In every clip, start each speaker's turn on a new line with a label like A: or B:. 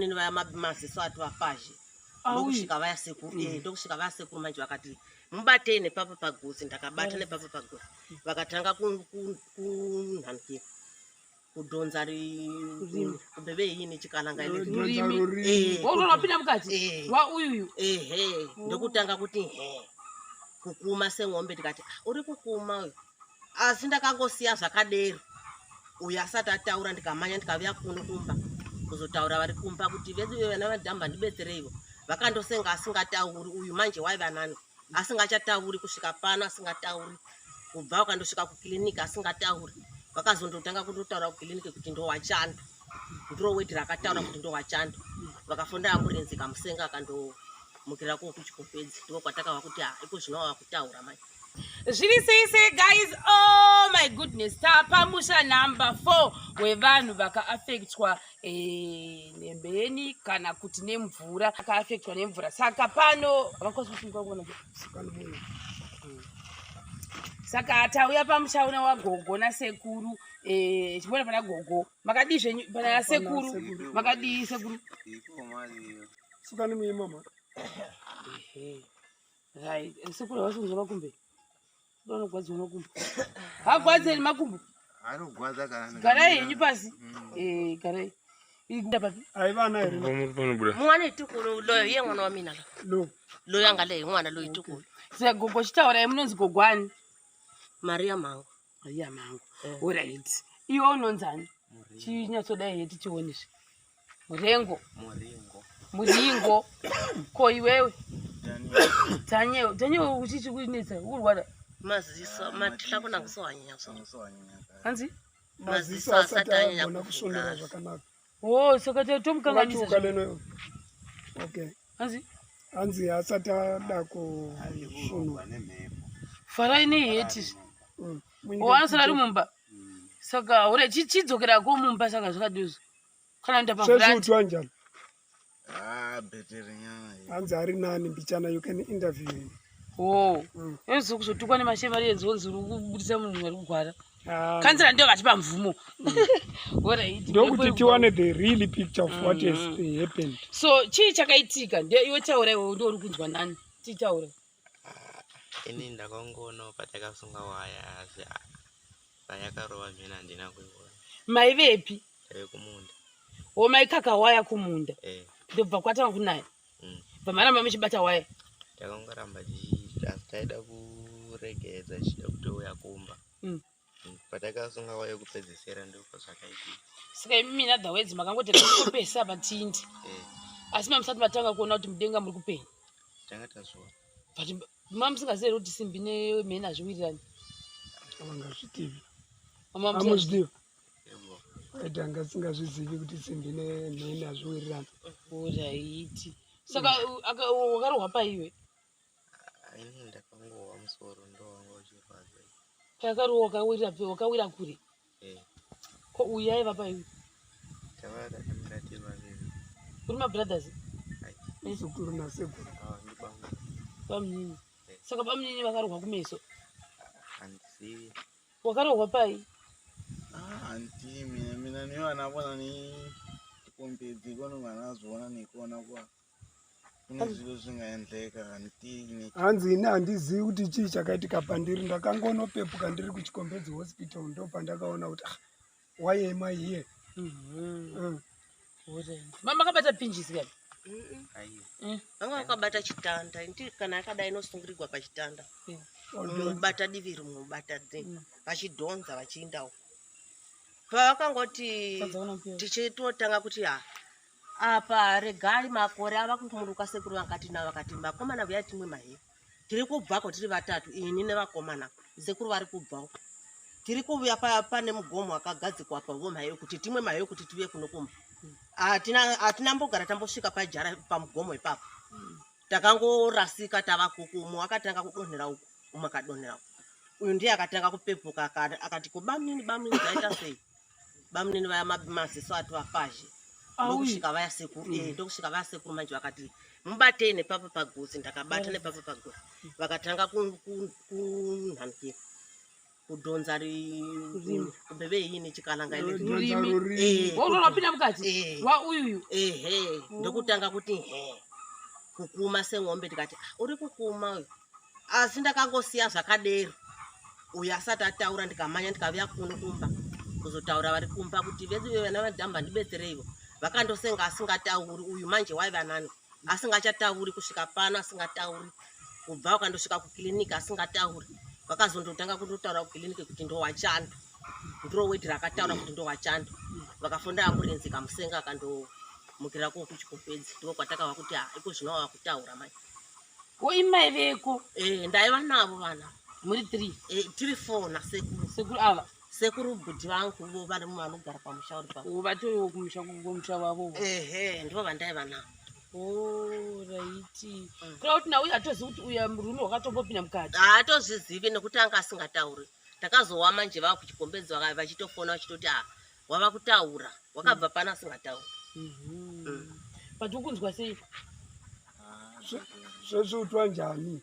A: Nini vaya maziso atova pazhe. Ndokusvika vaya sekuru, ndokusvika vaya sekuru manje vakati mubatei nepapa pagosi, ndakabata nepapa pagosi. Vakatanga kunhanikira. Kudhonza kubebe yini chikalanga ile.
B: Rurimi. Wapinda mukati. Wa uyuyu.
A: Ehe, ndokutanga kuti he. Kukuma seng'ombe ndikati ah, uri kukuma uyu. Asi ndakangosiya zvakadero. Uyu asati ataura ndikamanya ndikavuya kuno kumba kuzotaura vari kumba kuti vedu vana vadhamba ndibetsereivo. Vakandosenga asingatauri uyu manje waiva nani asingachatauri kusvika pano asingatauri kubva ukandosvika kukiliniki asingatauri. Vakazondotanga kundotaura kukiliniki kuti ndowachando, ndiro wedhi rakataura kuti ndowachando. Vakafonda amburenzi kamusenga akandomukira ko kuchikopedzi ndiko kwatakava kuti ah, iko zvino wava kutaura manje.
B: Zviri sei sei guys, oh my goodness, tapamusha number 4 wevanhu vakaafektwa nemheni kana kuti nemvura, vakaafektwa nemvura. Saka pano saka tauya pamusha una wagogo nasekuru, chimboona pana gogo makadii zvenyu, pana sekuru makadii sekuru?
C: Sukani muye mama.
B: Right, sekuru havasi kunzwa makumbo. Vanogwadziwa makumbo. Hagwadzeni makumbo.
D: Anogwadza kana.
B: Garai henyu pasi. Garai.
C: Aiva na here?
A: Mwana itukulu loyo iye mwana wa mina lo. Loyo anga le mwana loyo itukulu.
B: Saka gogo chitaurai munonzi gogo ani?
A: Maria Mangu.
B: Maria Mangu. Alright. Iwe unonzani? Chinyatsodai here tichioneswe. Murengo.
D: Muringo.
B: Muringo. Ko iwewe? Daniel. Daniel uchichi kunetsa ukurwara.
A: Maziso matla kuna kusohanya so.
B: Hanzi?
C: Maziso asati anyanya kusondera zvakanaka.
B: Oh, saka tomukanganisa.
C: Okay.
B: Hanzi?
C: Hanzi asati ada kusunwa.
B: Farai neheti. Wanosara ari mumba. Saka ure chidzokera ko mumba saka zvakaduzwa. Kana ndapa
C: Sezviutwa njani?
D: Ah, better nyana.
C: Hanzi ari nani mbichana, you can interview him.
B: Oh. Enzo kuzotukwa nemashemari enzo nzi uri kubudisa munhu ari kugwara. Kanzira ndio vatipa mvumo. Alright.
C: Ndokuti tiwane the real picture of what has happened.
B: So chii chakaitika? Ndiyo iwe taura iwe ndio uri kunzwa nani? Titaure.
D: Ini ndakangoona patakasunga waya asi payakarova mhena handina kuiona.
B: Maivepi?
D: Taive kumunda.
B: O maikaka waya kumunda. Ndobva kwatanga kunaya. Bva maramba muchibata waya.
D: Takangoramba asi taida kuregedza tichida kutouya kumba. Patakasunga waya kupedzesera ndipo zvakaitika.
B: Saka imi in other words makangoti kupesa patindi. Asi mamusati matanga kuona kuti mudenga muri kupenya.
D: Tanga tazviona.
B: But mamusingazivi kuti simbi nemheni hazviwirirani.
C: Havangazvitivi. Hamuzvizivi? Aita anga asingazvizivi kuti simbi nemheni hazviwirirani.
B: Alright. Saka wakarohwa paiwe?
D: Ini ndakangohwa musoro ndo wanga uchirwadza.
B: Pakarohwa wakawira kure? Ko uyu aiva paiwe?
D: Tava takamira tiri vaviri.
B: Uri mabrothers?
C: Sekuru nasekuru.
D: Ndi
B: Bamunini. Saka bamunini vakarohwa kumeso?
D: Handizivi.
B: Wakarohwa pai?
D: Hanti mina niyo anavona ni tikombedzi kono vanazoona nekuona kwa kune zviro zvingaendleka hanti.
C: Hanzi ini handizivi kuti chii chakaitika pandiri, ndakangonopepuka ndiri kuchikombedzi hospital ndo pandakaona kuti ah, why am I here?
B: Mama makabata pinjisi kani?
A: Vanga vakabata chitanda, ndi kana akadai inosungirirwa pachitanda. Unobata divi rimwe ubata dzimwe, vachidhonza vachiinda uko. Pavakangoti tichitotanga kuti ha apa regai makore ava kumuruka sekuru vakati navo vakati vakomana vuyai timwe mahewu. Tiri kubvako tiri vatatu ini nevakomana sekuru vari kubva uko. Tiri kuvuya pane mugomo wakagadzikwa pa mahewu kuti timwe mahewu kuti tiuye kuno kumba. Hatina mbogara tambosvika pajara pamugomo ipapo. Takangorasika tava kuku, umwe akatanga kudonhera uku, umwe akadonhera uku. Uyu ndiye akatanga kupepuka akati ko bamunini bamunini zvaita sei? Bamunini vaya maziso atova pazhe. Ndokusvika vaya sekuru, ndokusvika vaya sekuru manje vakati mubatei nepapa pagosi, ndakabata nepapa pagosi. Vakatanga kunhanikira. Kudhonza kumbe veini chikalanga
B: rurimi. Wapinda mukati wa uyuyu.
A: Ehe, ndokutanga kuti he kukuma sen'ombe, tikati ah, uri kukuma uyu, asi ndakangosiya zvakadero. Uyu asati ataura, ndikamanya ndikavuya kuno kumba kuzotaura vari kumba kuti vedu vana vadhamba ndibetsereivo. Vakandosenga asingatauri uyu, manje waiva nani asingachatauri kusvika pano, asingatauri kubva wakandosvika kukiliniki asingatauri. Vakazondotanga kundotaura kukiliniki kuti ndowachando, ndiro wedhi rakataura kuti ndowachando. Vakafonda amburenzi kamusenga akandomukira ko kuchikopedzi, ndiko kwatakava kuti ha iko zvino wava kutaura mai.
B: Ko imai veko?
A: Eh, ndaiva navo vana.
B: Muri 3?
A: Eh, tiri 4 nasekuru.
B: Sekuru ava?
A: Sekuru bhudhi vangu vo vari vanogara pamusha uri pa.
B: Vatoriwo kumusha, kumusha wavo?
A: Ehe, ndivo vandaiva navo.
B: Right. Kureva kuti nauyu hatozivi kuti uya murume wakatombopinda mukati?
A: Haatozvizivi nekuti anga asingatauri. Takazowa manje vava kuchikombedzo vachitofona vachitoti a wava kutaura, wakabva pano asingatauri.
B: But ukunzwa sei?
C: Zvesvutwa njani?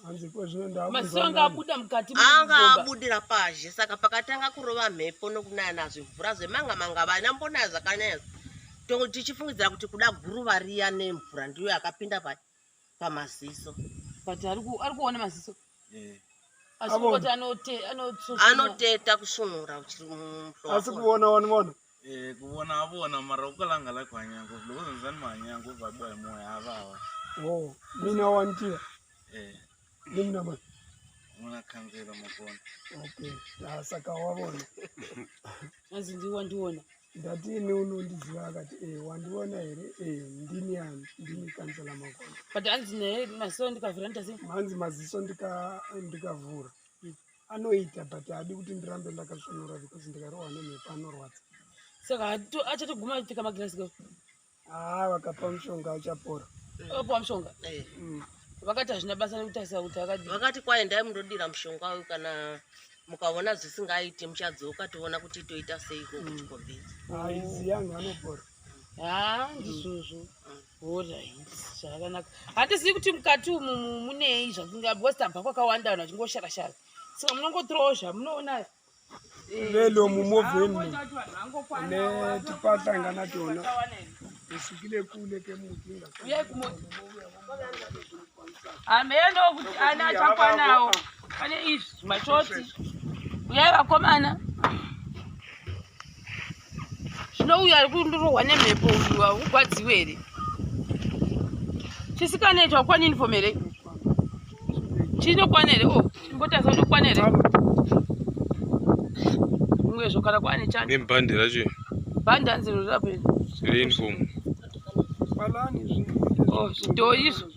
C: Hanzi kwezvino
B: Maziso anga abuda mukati?
A: Anga abudira pazhe, saka pakatanga kurova mhepo nokunaya nazvo mvura zvemanga manga vanambonaya zvakanyanya, tichifungidzira kuti kuda guruva riya nemvura ndiyo yakapinda pamaziso.
B: But ari kuona maziso? Asi
C: Avona.
B: kungoti
A: anoteta kusvunura.
C: Asi kuona wanivona?
E: Eh, ku vona a vona, mara ku kala a nga lavi ku hanya ngopfu. Loko zonzani mi hanya ngopfu a biwa hi moya a vava.
C: Oh, mina wantiya?
E: Eh.
C: Ni mina mani?
E: N'wina khandziyela makona.
C: Okay, ah, saka wavona.
B: Anzi ndiwa ndiona.
C: Ndati ini unondiziva? Akati e wandiona here? E ndini ani? Ndini kansela Makona.
B: But hanzi naye maziso ndikavhura ndita sei?
C: Hanzi maziso ndikavhura anoita, but haadi kuti ndirambe ndakasvinura because ndikarohwa nemhepo anorwadza.
B: Saka achatoguma achipfeka magirasi ka?
C: Haa, vakapa mushonga achapora.
B: Akapuwa mushonga?
A: Eh.
B: Vakati hazvina basa nekutarisa kuti akadii?
A: Vakati kwaendai mundodira mushonga uyu, kana mukaona zvisingaiti muchadzoka toona kuti toita seiko kuchikombedza.
C: Haizi yangu anopora.
B: Ha, ndizvozvo. Alright, zvakanaka. Handizivi kuti mukati umu munei zvatinga, because tabva kwakawanda vanhu vachingoshara-shara, saka munongotirowo zvamunoona.
C: Lelo mumovheni
B: Ah, kuti vanhu vangokwanawo,
C: netipahlangana tona.
B: vakawana here?
C: Usukile kule ke muti.
B: Uyai kumoti hameno kuti ana achakwanawo pane izvi mashoti. Uyai vakomana. Zvino uyu ari kundirohwa nemhepo uyu, haugwadziwe here? Chisikana icho hakukwani uniform here? Chinokwana here? O chimbotarisa, unokwana here mumwezvo kana kwane chando?
F: Nebhandi racho.
B: Bhandi hanzi rirapo here?
F: Reuniform.
C: Palani.
B: Oh, zvidhoi izvo.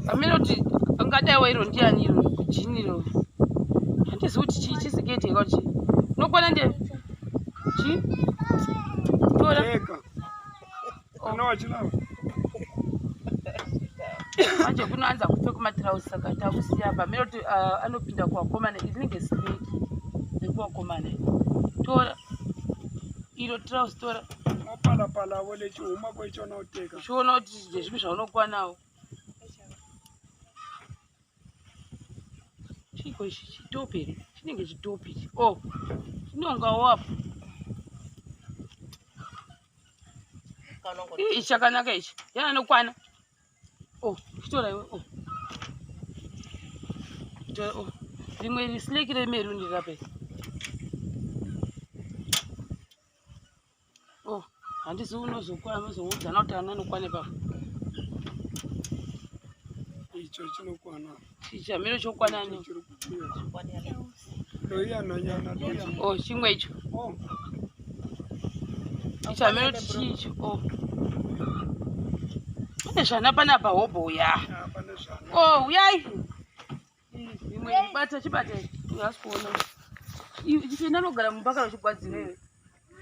B: Hameno kuti angadaiwa iro ndiani, iro jini iro. Handizivi kuti chii, chisiketi here kuti chii. Unokwana ndiye chii? Tora.
C: Eka ana wachilava.
B: Manje kunoanza kupfeka matirausi, saka takusiya apa. Hameno kuti anopinda kuvakomana. Rinenge sileki rekuvakomana. Tora iro tirausi, tora.
C: Mapalapala avo lechihuma kwechona uteka.
B: Uchiona kuti ndezvipi zvaunokwanawo. Chiko ichi chitopi here? Chinenge chitopi ichi. O chinongawo apo. Ii, ichi chakanaka ichi, yana anokwana. O chitora iwe. O chitora. O rimwe iri sileki remeruni rirape. O handisi unozokwana, unozoudzana kuti ana anokwana ipapo.
C: Icho chinokwana.
B: Chichi hameno chokwanani.
C: Chiri kubuya loiyananyana loyi.
B: O chimwe icho.
C: Oh.
B: Icho hameno kuti chii icho. O pane zvana panapa hobho ya.
C: Ah, pane zvana.
B: O uyai. Imwe bata, chibata, hasi kuona. Chienda nogara mumba kana uchigwadzira iwe,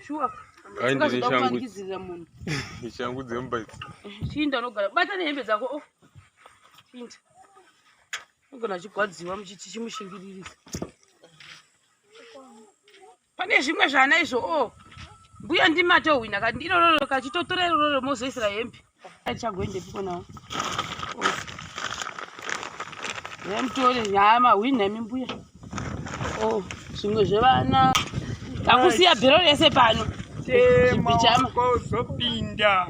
B: shuwa.
F: Ai, ndine
B: Ungazoda
F: shangu.
B: kumanikidzirira munhu.
F: Shangu dzemba idzi.
B: Chiinda unogara, bata nehembe dzako. O chiinda unogona achigwadziwa chichimushingiririsa. Pane zvimwe zvana izvo. O mbuya ndimatohwina kati irororo kachitotora irororo mozoisira hembe. Chagoendepiko nawo? Mutore nyama hwinhemi mbuya. Oh, zvimwe zvevana. Takusiya bhero rese pano.
C: Tema kozopinda.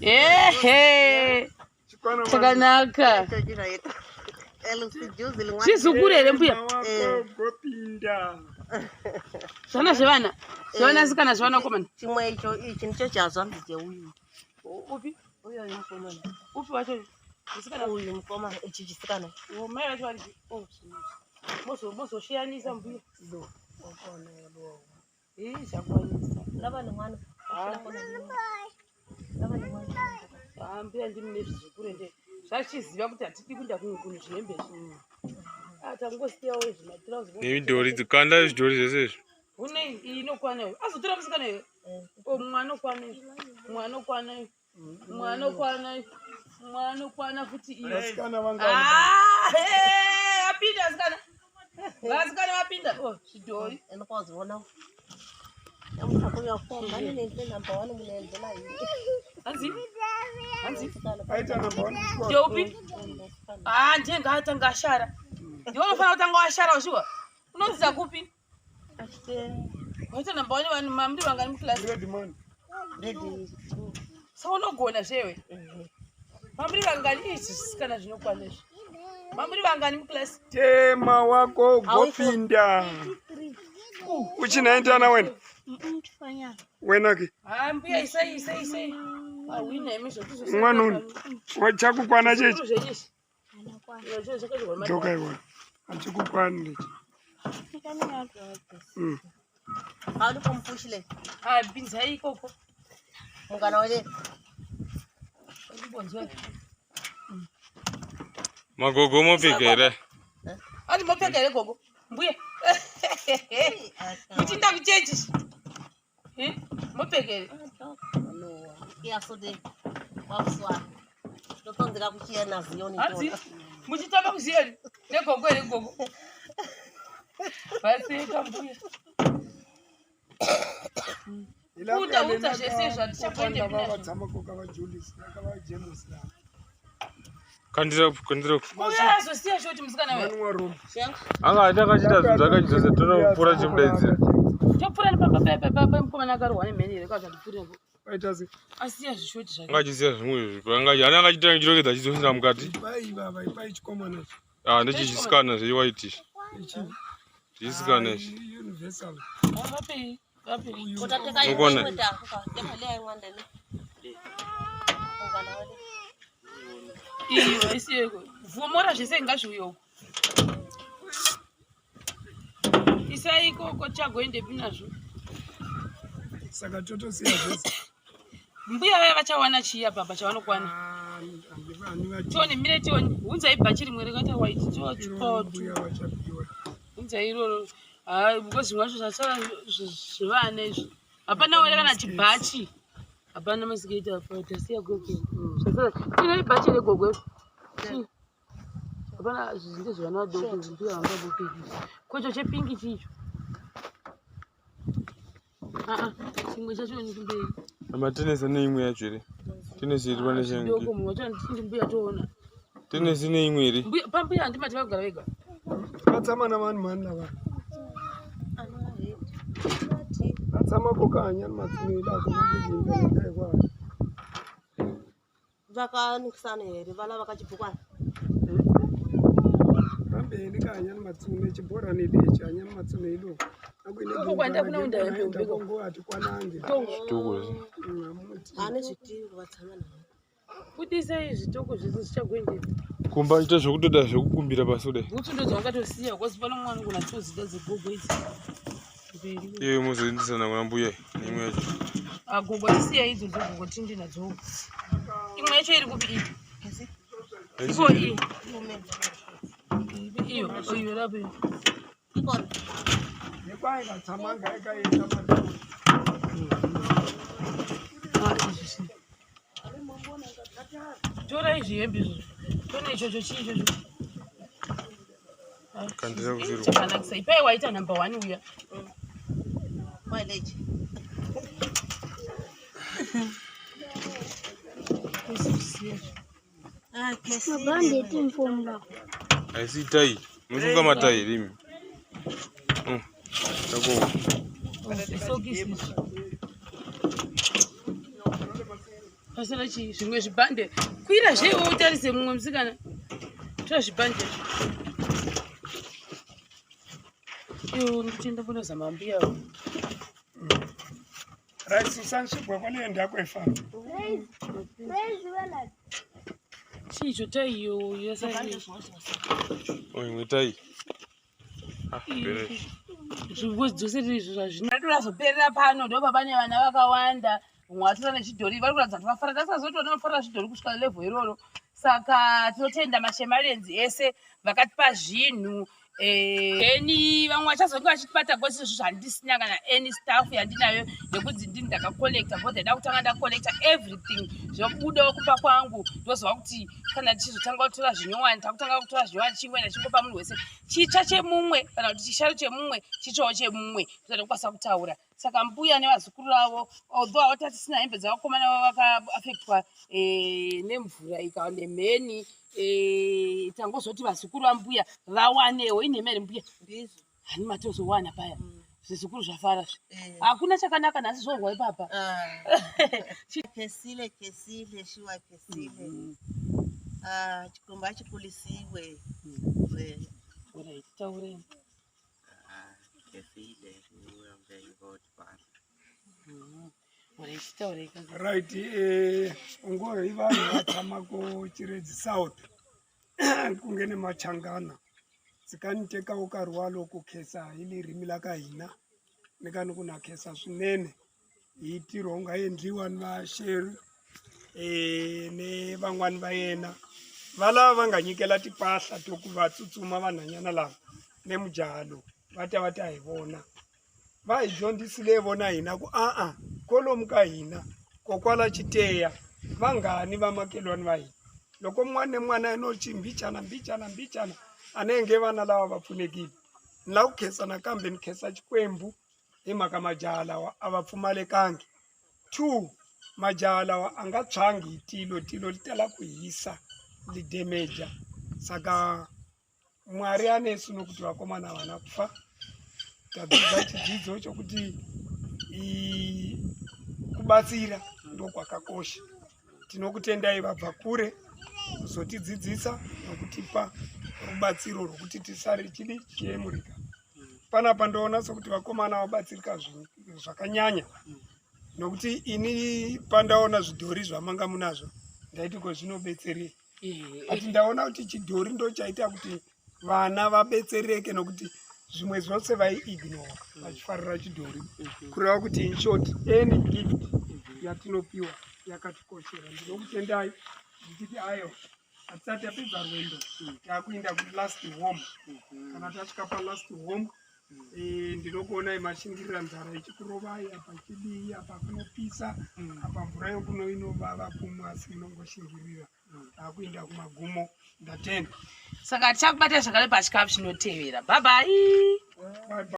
B: Ehe. Chakanaka. Zvizukuru here mbuya?
C: Gopinda.
B: Zvana zvevana. Zvevana sikana zvevana komana.
A: Chimwe icho ichi ndicho chazvanzi cheuyu.
B: Upi?
A: Uyo mukomana.
B: Upi wacho? Musikana
A: uyu mukomana ichi chisikana.
B: Mai vacho vari. Oh, mozoshiyanisa mbuya. Eh, chakwanisa.
A: Lava nemwana.
B: Ah, mbuya ndimi nezvizukuru ende zvachiziva kuti hatidi kuenda kumwe kunhu zvihembe izvi. Ah, tangosiyawo izvi matirauzi.
F: Nemidhori dzikanda zvidhori zvese izvi.
B: Hune iyi inokwana iyo. Azotora musikana iyo. Oh, mumwe anokwana iyo. Mumwe anokwana iyo. Mumwe anokwana iyo. Mumwe anokwana futi iyo.
C: Vasikana vanga.
B: Ah, hey, apinda vasikana. Vasikana vapinda. Oh, zvidhori.
A: Ndinokwazivona.
B: Hanzi? Hanzi?
C: Aita number 1 kuchikoro.
B: Ndeupi? Ah, ndiye ngaatanga ashara. Ndiwe unofanira kutanga washara ushuwa. Unodzidza kupi? Waita namba one vanhu mamuri vangani mukilasi?
C: Grade 1.
B: Saka unogona zvewe. Mamuri vangani izvi zvisikana zvinokwana izvi. Mamuri vangani mukilasi?
C: Tema wako gopinda. Uchinaendana wena? Wena ke?
B: Ah, mbuya isai isai isai. Ahwina imi zvokuti
C: Mwana uyu. Wachakukwana chechi.
B: zvenyu izvi. Iyo zvakadyorwa mari.
C: Dzoka iwe. Achikukwani lechi.
A: Hauli
B: Ah, pinzai ikoko.
A: Mungana wele.
B: Ndibonzwe.
F: Magogo mopfeka here?
B: Ati mopfeka here gogo? Mbuya. Muchiinda kuchechi. Eh? Mopfeka here?
A: Iyasode. Wakuswa. Ndotonzera kuchiyana ziyoni.
B: Hanzi muchitamba kuziyoni negogo here gogo? Vaseka mbuya. Uta, uta zvese izvi hatichakuende
C: Vava
B: nazvo.
C: dzamakoka va Julius nakava James la.
F: Kandira kandira.
B: Uya azosiya shoti musikana wewe.
C: Mwana wa Roma.
F: Anga aita akachiita zvinhu zvakachiita setonopfuura chimudaidzira.
B: Topfuura nepamba paya paya mukomana akarohwa nemheni here kwazi andipfuure nepo.
C: Waita se
B: Asiya zvishoti zvake.
F: Anga achisiya zvimwe izvi. Anga ana akachiita chirongedza achidzosera mukati.
C: ipai baba ipai chikomana ichi.
F: Ah, ndechichisikana zvewhite ichi.
C: Ichi.
F: Chichisikana ichi.
C: Ah, Universal.
B: Ah, Vapei, vapei.
A: Utateka
F: Mukona.
A: imwe tafuka. Teka leya imwandeni. Mungana wele.
B: Iyo isiyeko. Vhomora zvese ngazviuye uko. Isai ikoko chagoendepi nazvo.
C: Saka totosiya zvese.
B: Mbuya vaya vachawana chii apa chavanokwana.
C: Ah, ani
B: Tione mire tione. Hunzai bhachi rimwe rakaita white.
C: Iro mbuya vachapiwa.
B: Hunzai iroro. Ah, because zvimwe zvacho zvasara zvevana izvi. Hapana wera kana chibhachi. Hapana masiketi apa tasiya gogo. Zvasara. Tine bhachi regogo. Chii? Hapana zvinhu zvevana vadoko mbuya vangabopeki. Kocho chepingi chicho. Ah ah, chimwe chacho ni kumberi.
F: Matenesi ane imwe yacho here? Tenesi iri pane
B: Doko
F: shangu.
B: munhu wacho anditi mbuya toona.
F: Tenesi ine imwe here?
B: Mbuya pambuya handimati vakugara vega.
C: Vatsama vanhu mani lava. Vatsama koka hanyani matsunela kumagidinda nekaikwa.
A: Vakanikisana here vala vakachibhukwana.
C: Pambeni ka hanyani matsune chibhorani lechi hanyani matsune ilo.
B: Uko kwaenda kuna unda hembe umbeko.
C: Kongo atikwanange.
F: Zvitoko zvese.
C: Amuti.
A: Ane zvitiro vatsamana.
B: Budisai zvitoko zvese zvichagoendepi.
F: Kumba ita zvekutoda zvekukumbira pasi kudai.
B: Bhutsu ndodzawakatosiya because pano mwana unogona tozida dzegogo idzi. Mberi.
F: Iye mozoendesana kuna mbuya iyi neimwe yacho.
B: Ah, gogo tisiya idzodzo gogo tindi nadzo. Imwe yacho iri kupi iyi? Iko iyi. Iyo, iyo rapo iyo.
A: Ikona.
C: Nekwainga tsamanga ekaenda matsune.
B: Ah, izvi zvi. Tora izvi hembe izvozvo. Tona ichocho chii ichocho. Ah,
F: Kandira kuseri.
B: Chakanakisa. Ipai waita number one uya.
A: Mileage.
B: Kusiya.
G: Mabhande etinfomu lawo.
F: Haisi tai. Munosunga matai here imi? Tako.
B: Sokisi. Pasara chii zvimwe zvibhande. Kwira zveiwe utarise mumwe musikana. Tora zvibhande. Iwe ndikutoenda kunozama mbuya.
C: Right, Susan Shibwa kwale ndako efana.
B: Chii icho tai iyo yasai.
F: Oh, imwe tai. Ah, bere.
B: Zvimbodzosere izvo zvazvino. Ratorazoperera pano ndo pane vana vakawanda. Vamwe vatora nechidhori vari kuratidza kuti vafara. Tasazoti vanofarira zvidhori kusvika level iroro. Saka tinotenda mashemarenzi ese vakatipa zvinhu. Eni vamwe vachazonge vachitibata kosi izvo zvandisina kana any staff yandinayo yekunzi ndini ndakacollecta because ndaida kutanga ndacollecta everything zvobudawo kumba kwangu ndozova kuti kana tichizotanga kutora zvinyowani takutanga kutora zvinyowani chimwe ndachingopa munhu wese chitsva chemumwe kana kuti chisharo chemumwe chitsvawo chemumwe ndozvandikukwanisa kutaura. Saka mbuya nevazukuru vavo, although havo tatisina hembe dzavakomana vavo vakaafektwa nemvura ika nemheni, tangozoti vazukuru vambuya vawanewo. Inhema here mbuya?
A: Ndizvo.
B: Hani matozowana paya. Zvizukuru zvafara zve. Hakuna chakanaka nhasi zvorwa ipapa.
A: Kesile kesile shuwa kesile. Ah, chikomba chikulisiwe.
B: Alright, taurei.
D: Kesile kuuya mbuya.
B: Alright, taurei kazi.
C: Right, ungohi vanhu va tshama ku Chiredzi South ku nge ni Machangana. Ndzi ka ni teka nkarhi walowo ku khensa hi ririmi la ka hina ni ka ni ku na khensa swinene hi ntirho wu nga endliwa ni vaxeri ni van'wani va yena va lava va nga nyikela timpahla to ku va tsutsuma vanhwanyana lava ni mujaha lowu va ta va ta hi vona. Va hi dyondzisile vona hina ku a-a kwalomu ka hina kokwala Chiteya vanghani vamakelwani va hina loko mun'wana ni mun'wana no xi mbichana mbichana mbichana a ni nge vana lava va pfunekile. Ni lava ku khensa nakambe ni khensa Xikwembu hi mhaka majaha lawa a va pfumalekangi. 2 majaha lawa a nga tshwangi hi tilo, tilo li tala ku hisa li damage saka Mwari anesu nokuti vakomana havana kufa. Tadzidza chidzidzo chokuti kubatsira ndokwakakosha. Tinokutendai vabva kure kuzotidzidzisa nokutipa rubatsiro rwokuti tisare chidi chiyemurika. Panapa ndoona sokuti vakomana vabatsirika zvakanyanya nokuti ini pandaona zvidhori zvamanga munazvo ndaiti ko zvinobetserei, but ndaona kuti chidhori ndo chaita kuti vana vabetsereke nokuti zvimwe zvose vaiignore vachifarira chidhori. Kureva kuti in short any gift yatinopiwa yakatikoshera. Ndinokutendai ndichiti ayo hatisati tapedza rwendo, takuenda kulast home. Kana tasvika palast home, ndinokuonai mashingirira nzara ichikurovai apa chidii apa kunopisa apa mvura yokuno inovava kumwa asi munongoshingirira. Takuenda kumagumo. Ndatenda.
B: Saka tichakubata zvakare pachikafu chinotevera. Bye bye.
C: Bye bye.